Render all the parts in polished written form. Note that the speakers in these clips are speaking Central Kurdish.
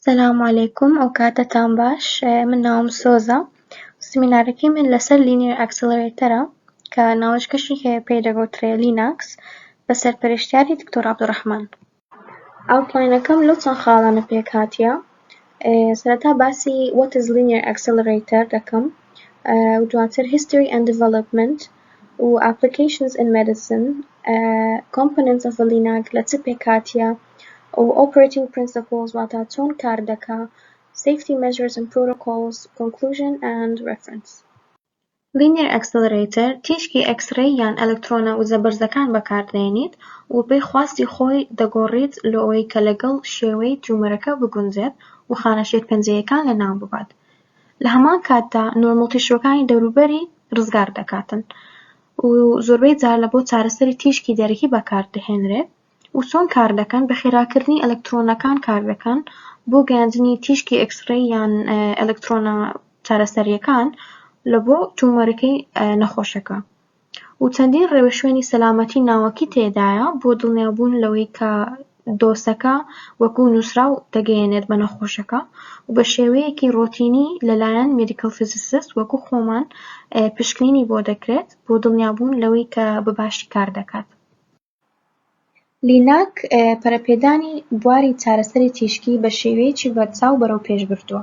سلام علیکم، ئەو کاتەتان باش. من ناوم سۆزە. سمینارەکەی من لەسەر linear accelerator ە کە ناوچکەشی هەیە پێی دەگوترێ linacs، بە سەرپەرشتیاری دکتۆر عەبدولڕەحمان. Outline ەکەم لەو چەند خاڵانە پێک هاتیە. سەرەتا باسی what is linear accelerator دەکەم و دواتر history and development و applications in medicine، components of a linac لە چ پێک هاتیە و operating principles، واتا چۆن کار دەکا، safety measures and protocols، conclusion and reference. Linear accelerator تیشکی X-ray یان ئەلکترۆنە وزە بەرزەکان بەکاردێنیت و پێی خواستی خۆی دەگۆڕیت لۆ ئەوەی کە لەگەڵ شێوەی tumor ەکە بگونجێت و خانە شێرپەنجەیەکان لەناو ببات، لە هەمان کاتدا normal tissue ەکانی دەوروبەری ڕزگار دەکاتن و زۆربەی جار لە بۆ چارەسەری تیشکی دەرەکی بەکاردەهێنرێت. و چۆن کار دەکەن؟ بە خێراکردنی ئەلکترۆنەکان کار دەکەن بۆ گەیاندنی تیشکی X-ray یان ئەلکترۆنە چارەسەریەکان لە بۆ tumor ەکەی نەخۆشەکە. و چەندین ڕێوشوێنی سەلامەتی ناوەکی تێدایە بۆ دڵنیابوون لەوەی کە dose ەکە وەکو نووسراو دەگەیەنێت بە نەخۆشەکە و بە شێوەیەکی ڕۆتینی لەلایەن medical physicist وەکو خۆمان پشکنینی بۆ دەکرێت بۆ دڵنیابوون لەوەی کە بە باشی کار دەکات. Linac پەرەپێدانی بواری چارەسەری تیشکی بە شێوەیەکی بەرچاو بەرەو پێش بردووە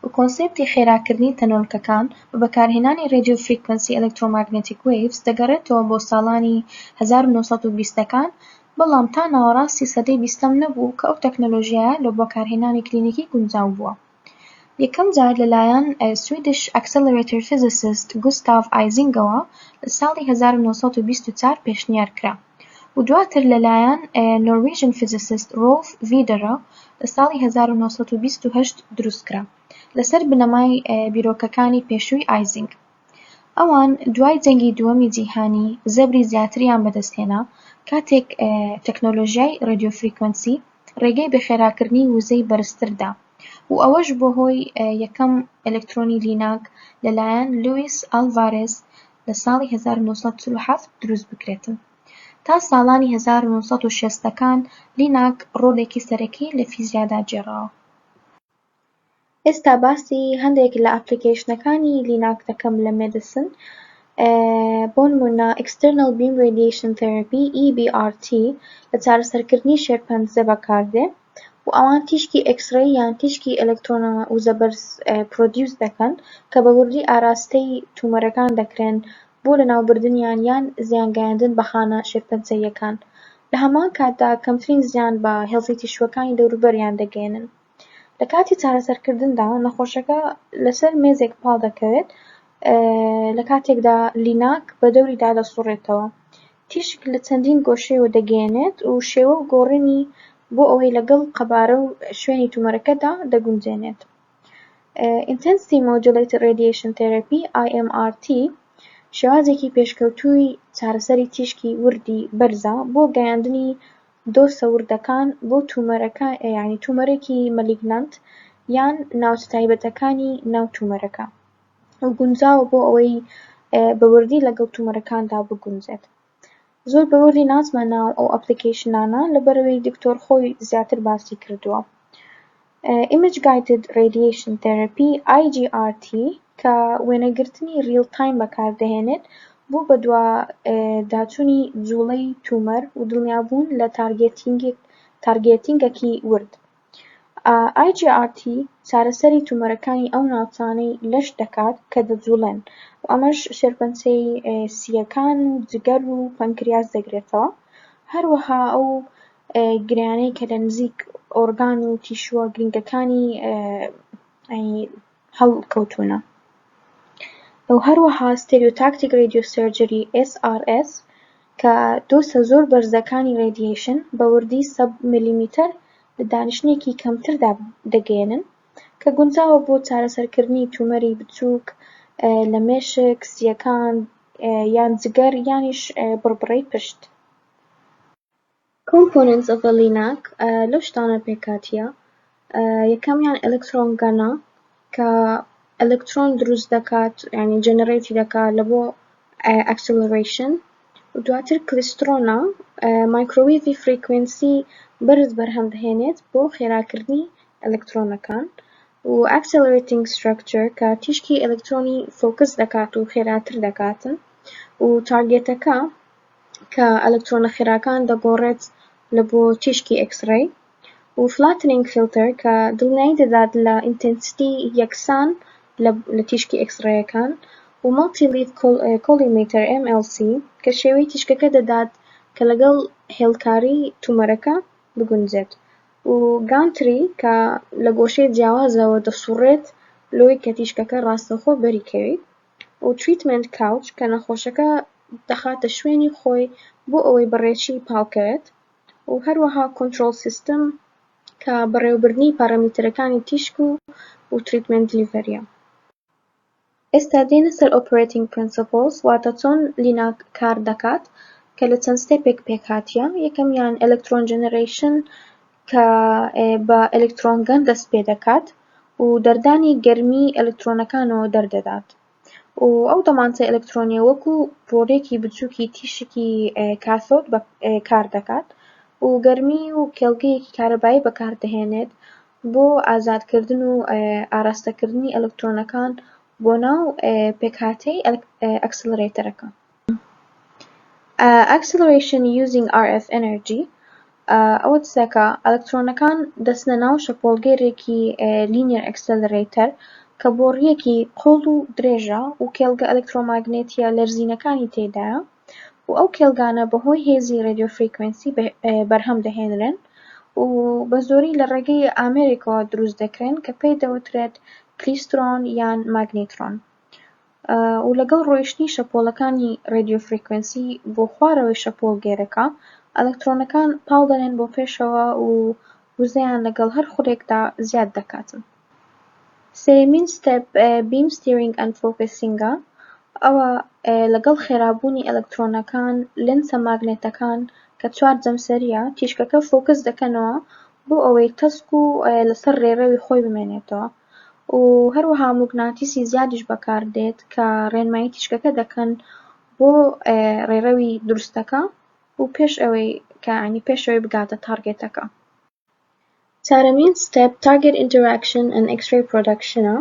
و کۆنسێپتی خێراکردنی تەنۆلکەکان بە بەکارهێنانی radio frequency electromagnetic waves دەگەڕێتەوە بۆ ساڵانی 1920ەکان، بەڵام تا ناوەڕاستی سەدەی بیستەم نەبوو کە ئەو تەکنەلۆژیایە لە بەکارهێنانی کلینیکی گونجاو بووە. یەکەم جار لەلایەن Swedish accelerator physicist گوستاڤ ئایزینگەوە لە ساڵی 1924 پێشنیار کرا و دواتر لەلایەن Norwegian physicist ڕۆڵف ڤیدەرە لە ساڵی 1928 دروست کرا لەسەر بنەمای بیرۆکەکانی پێشووی ئایزینگ. ئەوان دوای جەنگی دووەمی جیهانی زەبری زیاتریان بەدەستهێنا کاتێک تەکنۆلۆژیای radio frequency ڕێگەی بە خێراکردنی وزەی بەرزتر دا و ئەوەش بۆ هۆی یەکەم ئەلکترۆنی linac لەلایەن لویس ئالڤارێز لە ساڵی 1947 دروست بکرێتن. تا ساڵانی 1960ەکان linac ڕۆڵێکی سەرەکی لە فیزیادا گێڕاوە. ئێستا باسی هەندێک لە application ەکانی linac دەکەم لە medicine. بۆ نمونە External Beam Radiation Therapy، EBRT، لە چارەسەرکردنی شێرپەنجە بەکاردێ و ئەوان تیشکی X-ray یان تیشکی ئەلکترۆنە وزە بەرز produce دەکەن کە بە وردی ئاراستەی tumor ەکان دەکرێن بۆ لەناوبردنیان یان زیانگەیاندن بە خانە شێرپەنجەییەکان، لە هەمان کاتدا کەمترین زیان بە healthy tissue ەکانی دەوروبەریان دەگەیەنن. لە کاتی چارەسەرکردندا نەخۆشەکە لەسەر مێزێک پاڵ دەکەوێت لە کاتێکدا linac بە دەوریدا دەسوڕێتەوە، تیشک لە چەندین گۆشەیەوە دەگەیەنێت و شێوە و گۆڕینی بۆ ئەوەی لەگەڵ قەبارە و شوێنی tumor ەکەدا دەگونجێنێت. Intensity Modulated Radiation Therapy، IMRT، شێوازێکی پێشکەوتووی چارەسەری تیشکی وردی بەرزە بۆ گەیاندنی dose ە وردەکان بۆ tumor ەکە، یعنی tumor ێکی malignant یان ناوچە تایبەتەکانی ناو tumor ەکە، و گونجاوە بۆ ئەوەی بە وردی لەگەڵ tumor ەکاندا بگونجێت. زۆر بە وردی ناچمە ناو ئەو application انە لەبەرەوەی دکتۆر خۆی زیاتر باسی کردووە. Image Guided Radiation Therapy، IGRT، کە وێنەگرتنی real time بەکاردەهێنێت بۆ بەدوا داچوونی جوڵەی tumor و دڵنیابوون لە targeting ێکی ورد. IGRT چارەسەری tumor ەکانی ئەو ناوچانەی لەش دەکات کە دەجوڵێن و ئەمەش شێرپەنجەی سییەکان و جگەر و پەنکریاس دەگرێتەوە، هەروەها ئەو گرێیانەی کە لە نزیک ئۆرگان و tissue ە گرنگەکانی هەڵکەوتوونە. و هەروەها Stereotactic Radiosurgery، SRS، کە dose ە زۆر بەرزەکانی radiation بە وردی sub millimeter لە دانیشتنێکی کەمتردا دەگەیەنن، کە گونجاوە بۆ چارەسەرکردنی tumor ی بچووک لە مێشک، سییەکان یان جگەر یانیش بڕبڕەی پشت. Components of a linac لەو شتانە پێکهاتیە. یەکەمیان electron gun ە کە ئەلکترۆن دروست دەکات، ینی generate ی دەکات لە بۆ acceleration، و دواتر klystron ە microwave ی frequency بەرز بەرهەم دەهێنێت بۆ خێراکردنی ئەلکترۆنەکان، و accelerating structure کە تیشکی ئەلکترۆنی focus دەکات و خێراتر دەکاتن، و target ەکە کە ئەلکترۆنە خێراکان دەگۆڕێت لە بۆ تیشکی X-ray، و flattening filter کە دڵنیایی دەدات لە intensity یەکسان لە تیشکی X-ray ەکان، و multi-leaf collimator MLC کە شێوەی تیشکەکە دەدات کە لەگەڵ هێڵکاری tumor ەکە بگونجێت، و gantry کە لە گۆشەی جیاوازەوە دەسوڕێت لۆی کە تیشکەکە ڕاستەوخۆ بەریکەویت، و treatment couch کە نەخۆشەکە دەخاتە شوێنی خۆی بۆ ئەوەی بەڕێکی پاڵکەوێت، و هەروەها control system کە بەڕێوەبردنی پارامتەرەکانی تیشک و treatment delivery ە. ئێستا دێنە سەر operating principles، واتە چۆن linac کار دەکات، کە لە چەند step ێک پێکهاتیە. یەکەمیان electron generation کە بە electron gun دەست پێ دەکات و دەردانی گەرمی ئەلکترۆنەکانەوە دەردەدات، و ئەو دەمانچە ئەلکترۆنیە وەکو بۆڕیەکی بچووکی تیشکی کاثۆد کار دەکات و گەرمی و کێڵگەیەکی کارەبایی بەکاردەهێنێت بۆ ئازادکردن و ئاراستەکردنی ئەلکترۆنەکان بۆ ناو پێکهاتەی accelerator ەکە. Acceleration using RF energy ئەوە چ دەکا؟ ئەلکترۆنەکان دەچنە ناو شەپۆڵگێرێکی linear accelerator کە بۆڕیەکی قوڵ و درێژە و کێڵگە ئەلکترۆماگنێتیە لەرزینەکانی تێدایە، و ئەو کێڵگانە بەهۆی هێزی radio frequency بەرهەم دەهێنرێن و بە زۆری لە ڕێگەی ئامێرێکەوە دروست دەکرێن کە پێی دەوترێت klystron یان magnetron، و لەگەڵ ڕۆیشتنی شەپۆلەکانی radio frequency بۆ خوارەوەی شەپۆڵگێرەکە، ئەلکترۆنەکان پاڵ دەنێن بۆ پێشەوە و وزەیان لەگەڵ هەر خولێکدا زیاد دەکاتن. سێیەمین step beam steering and focusing ە. ئەوە لەگەڵ خێرابوونی ئەلکترۆنەکان، لێنسە ماگنێتەکان کە چوار جەمسەریە تیشکەکە focus دەکەنەوە بۆ ئەوەی تەسک و لەسەر ڕێڕەوی خۆی بمێنێتەوە، و هەروەها موگناتیسی زیادیش بەکاردێت کە ڕێنمایی تیشکەکە دەکەن بۆ ڕێڕەوی دروستەکە و پێش ئەوەی کە ینی پێش ئەوەی بگاتە target ەکە. چوارەمین step target interaction and X-ray production ە،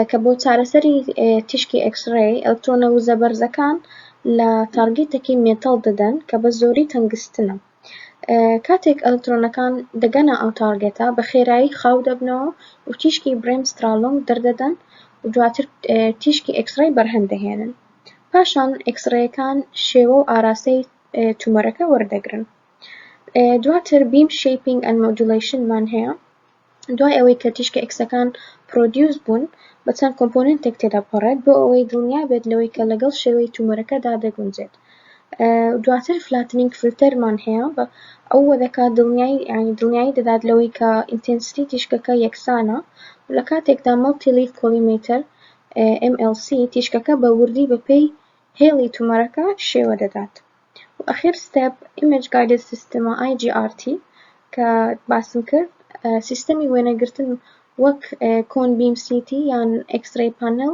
کە بۆ چارەسەری تیشکی X-ray ئەلکترۆنە وزە بەرزەکان لە target ێکی metal دەدەن کە بە زۆری تەنگستنە. کاتێک ئەلکترۆنەکان دەگەنە ئەو target ە، بە خێرایی خاو دەبنەوە و تیشکی bremsstrahlung دەردەدەن و دواتر تیشکی X-ray بەرهەم دەهێنن. پاشان X-ray ەکان شێوە و ئاراستەی tumor ەکە وەردەگرن. دواتر beam shaping and modulation مان هەیە. دوای ئەوەی کە تیشکە ئێکسەکان produce بوون، بە چەند component ێک تێدەپەڕێت بۆ ئەوەی دڵنیا بێت لەوەی کە لەگەڵ شێوەی tumor ەکەدا دەگونجێت. دواتر flattening filter مان هەیە، ئەوە دەکات دڵنیایی، ینی دڵنیایی دەدات لەوەی کە intensity تیشکەکە یەکسانە، و لە کاتێکدا multi-leaf collimator MLC تیشکەکە بە وردی بەپێی هێڵی tumor ەکە شێوە دەدات. و ئەخیر step image guided system IGRT کە باسم کرد، سیستەمی وێنەگرتن وەک cone beam CT یان X-ray panel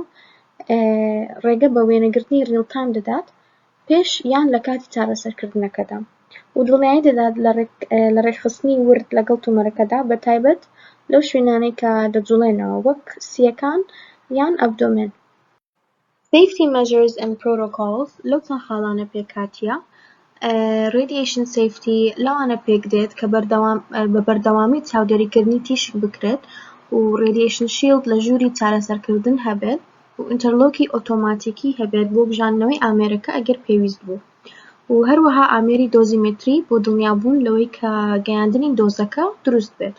ڕێگە بە وێنەگرتنی real time دەدات پێش یان لە کاتی چارەسەرکردنەکەدا، و دڵنیایی دەدات لە ڕێکخستنی ورد لەگەڵ tumor ەکەدا، بە تایبەت لەو شوێنانەی کە دەجوڵێنەوە وەک سیەکان یان abdomen. Safety measures and protocols لەو چەند خاڵانە پێکهاتیە. Radiation safety لەوانە پێک دێت کە بە بەردەوامی چاودێریکردنی تیشک بکرێت و radiation shield لە ژووری چارەسەرکردن هەبێت و interlock ی ئۆتۆماتیکی هەبێت بۆ بژاندنەوەی ئامێرەکە ئەگەر پێویست بوو، و هەروەها ئامێری dosimetry بۆ دڵنیابوون لەوەی کە گەیاندنی دۆزەکە دروست بێت.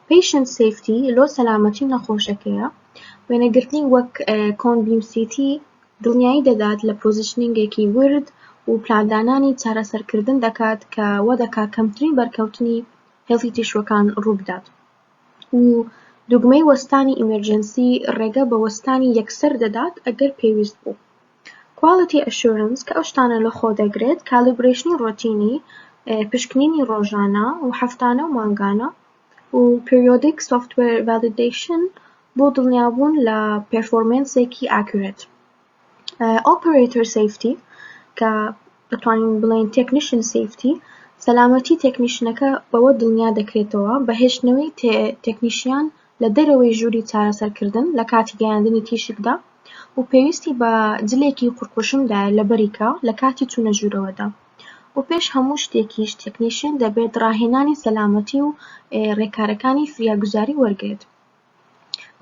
Patient safety لۆ سەلامەتی نەخۆشەکەیە. وێنەگرتنی وەک cone beam CT دڵنیایی دەدات لە positioning ێکی ورد و پلاندانانی چارەسەرکردن دەکات کە وا دەکات کەمترین بەرکەوتنی healthy tissue ەکان ڕووبدات، و دوگمەی وەستانی emergency ڕێگە بە وەستانی یەکسەر دەدات ئەگەر پێویست بوو. Quality assurance کە ئەو شتانە لەخۆ دەگرێت: calibration ی ڕۆتینی، پشکنینی ڕۆژانە و هەفتانە و مانگانە، و periodic software validation بۆ دڵنیابوون لە performance ێکی accurate. Operator safety کە دەتوانین بڵێین technician safety، سەلامەتی تەکنیشنەکە بەوە دڵنیا دەکرێتەوە بە هێشتنەوەی تەکنیشیان لە دەرەوەی ژووری چارەسەرکردن لە کاتی گەیاندنی تیشکدا و پێویستی بە جلێکی قورقوشمدایە لەبەریکا لە کاتی چوونە ژوورەوەدا. و پێش هەموو شتێکیش تەکنیشیان دەبێت ڕاهێنانی سەلامەتی و ڕێکارەکانی فریاگوزاری وەرگرێت.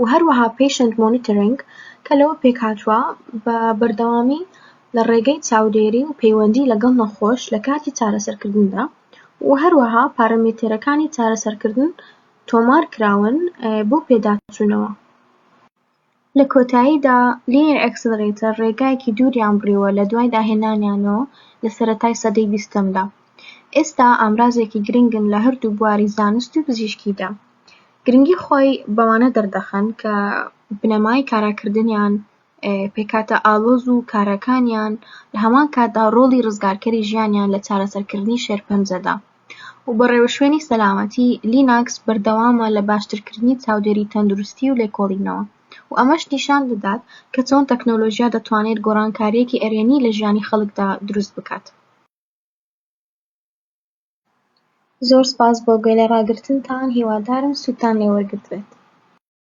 و هەروەها patient monitoring کە لەوە پێکهاتووە بە بەردەوامی لە ڕێگەی چاودێری و پەیوەندی لەگەڵ نەخۆش لە کاتی چارەسەرکردندا و هەروەها پارامێتەرەکانی چارەسەرکردن تۆمار کراون بۆ پێداچوونەوە. لە کۆتاییدا linear accelerator ڕێگایەکی دووریان بڕیوە لە دوای داهێنانیانەوە لە سەرەتای سەدەی بیستەمدا. ئێستا ئامرازێکی گرنگن لە هەردوو بواری زانست و پزیشکیدا. گرنگی خۆی بەوانە دەردەخەن کە بنەمای کاراکردنیان، پێکهاتە ئاڵۆز و کاراکانیان، لە هەمان کاتدا ڕۆڵی ڕزگارکەری ژیانیان لە چارەسەرکردنی شێرپەنجەدا. و بە ڕێوشوێنی سەلامەتی linacs بەردەوامە لە باشترکردنی چاودێری تەندروستی و لێکۆڵینەوە. و ئەمەش نیشان دەدات کە چۆن تەکنۆلۆژیا دەتوانێت گۆڕانکارییەکی ئەرێنی لە ژیانی خەڵکدا دروست بکات. زۆر سپاس بۆ گوێ لێ ڕاگرتنتان، هیوادارم سوودتان لێ وەرگرتبێت.